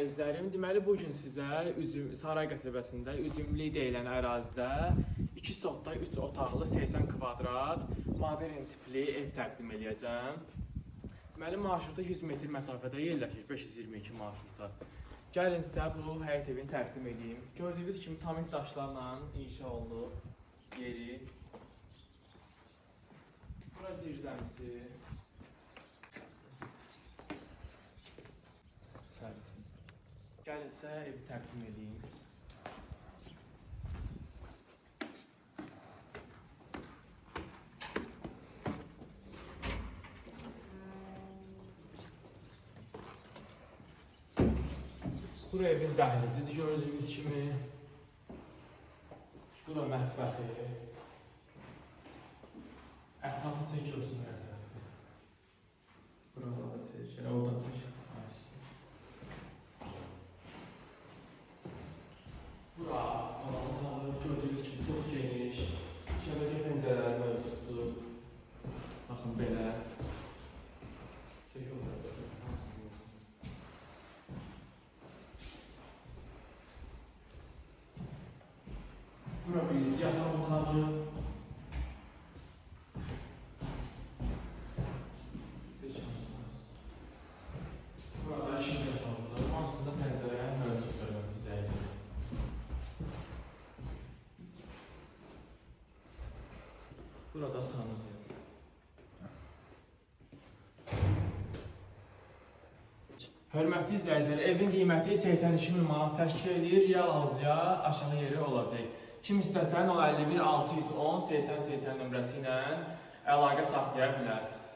izləyicilərim. Deməli bu gün sizə Saray qəsəbəsində Üzümlü deyilən ərazidə 2 sotda 3 otaqlı 80 kvadrat modern tipli ev təqdim eləyəcəm. Deməli marşrutda 100 metr məsafədə yerləşir, 522 marşrutda. Gəlin sizə bu həyət evini təqdim edeyim. Gördüyünüz kimi tamit daşlarla inşa olunub yeri. Bura zirzəmisi. Servisi. Gəlin sizə evi təqdim edeyim. Bura evin dəhlizidir gördüyünüz kimi. Bura mətbəxi. Ətrafı çək görsün ətrafı. Buraları çək, elə oradan çək. Bura qonaq otağı gördüyünüz kimi çox geniş. Şəbəkə pəncərələri mövcuddur. Baxın belə. Çək o tərəfi. Hamısını görsün. Bura birinci yataq otağı. Seç hamısını. Burada ikinci yataq otağı. Hamısında pəncərə mövcuddur hörmətli izləyicilər. Burada sanuzel. Hörmətli izləyicilər, evin qiyməti 82 min manat təşkil edir. Real alıcıya aşağı yeri olacaq. Kim istəsə 051 610 80 80 nömrəsi ilə əlaqə saxlaya bilərsiniz.